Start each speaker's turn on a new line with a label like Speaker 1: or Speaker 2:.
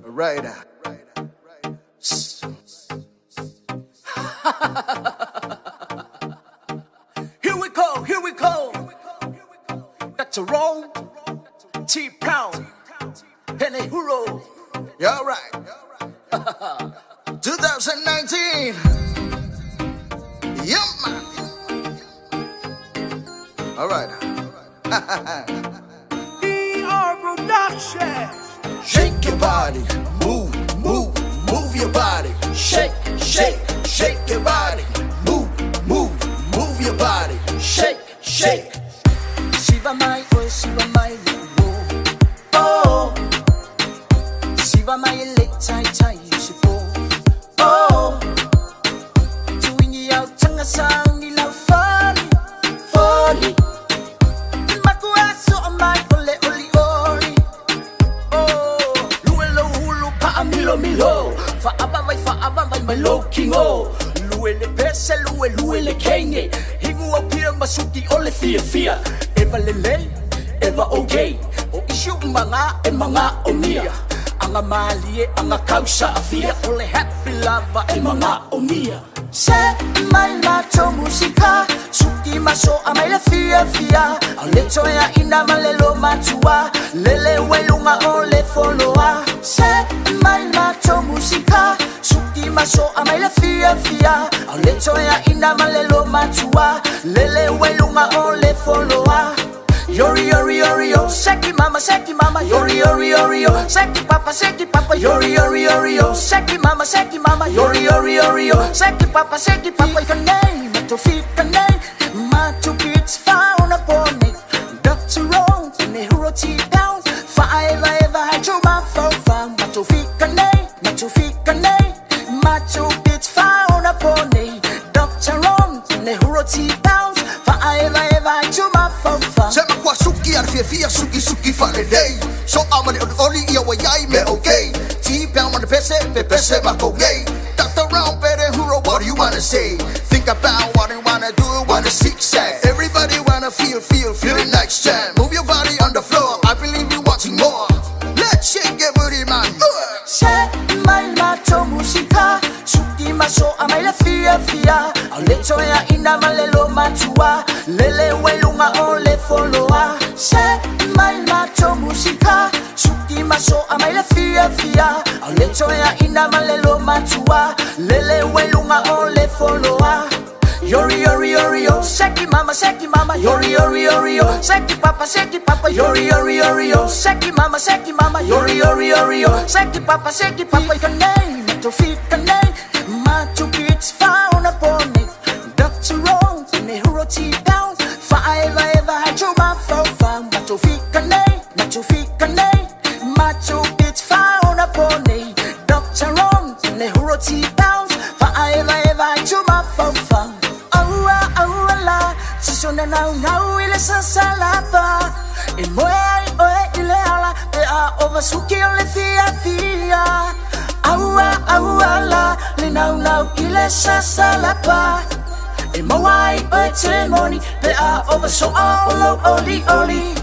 Speaker 1: Right. Here we go, here we go. Dr. Ron, T Pound, Penny Huro. Yeah, right. 2019. Yeah, man. All right.
Speaker 2: ER Production.
Speaker 1: Shake your body, move, move, move your body. Shake, shake, shake your body. Move, move, move your body. Shake, shake.
Speaker 3: Siva mai oe, siva mai le uo. Oh, siva mai le tai tai si po. Oh, tuingi au tanga sangi lau fali, fali. Makua so mai ole oli oli. Oh, lue lo hulu pa a milo milo. Fa ava vai fa ava vai mai lo kingo. Lue le pese lue lue le kenge. Hingu au pia masuki ole fia fia. Eva lele, eva okay. O isu manga e manga o mia. Anga malie, anga kausa afia. Ole happy lava e manga o mia. Se mai mato musika Suki maso a mai le fia fia. Au le toea ina ma le lo matua. Lele welunga o le foloa. Se mai mato musika Suki maso a mai le fia fia. Au le toea ina ma le lo matua. Lele welunga o le foloa. Yori yori yori yo, seki mama seki mama, yori yori yori yo, seki papa seki papa, yori yori yori yo, seki mama, yori yori yori yo, seki papa seki papa. Your name, matofika name, matu beats found upon it. Dr. Ron, Nehru T pound, five ever had you my phone, matofika name, matofika name, matu beats found upon it. Dr. Ron, Nehru T pound, five ever had you my phone.
Speaker 1: Sema kwa suki ar fia fia suki suki fa le lei. So amane oli oli ia wa yai me okay. T pound on the pese pe pese ma ko gay. Dr. Round better huro, what do you wanna say? Think about what you wanna do, wanna zigzag. Everybody wanna feel, feel, feel it next jam. Move your body on the floor, I believe you wanting more. Let's shake your booty, man.
Speaker 3: Se mai mato musika Suki maso a mai le fia fia. Au le toea ina ma le lo matua. Lele welunga o le foloa. Se mai mato musika Suki maso a mai le fia fia. Au le toea ina ma le lo matua. Lele welunga o le foloa. Yori yori yori yo, seki mama seki mama, yori yori yori yo, seki papa seki papa, yori yori yori yo, seki mama, yori yori yori yo, seki papa seki papa. Your name, matofika name, matu beats found upon it. Dr. Ron, Nehru T pound, five ever had you my phone, matofika name, matofika name, matu beats found upon it. Dr. Ron, Nehru T pound, five ever had you my phone. Aua aua la, sisona nau nau ile sasalapa. E moe ai oe ile ala, pe a ova suki o le fia fia. Aua aua la, le nau nau ile sasalapa. E moe ai oe te moni, pe a ova so a o lo oli oli.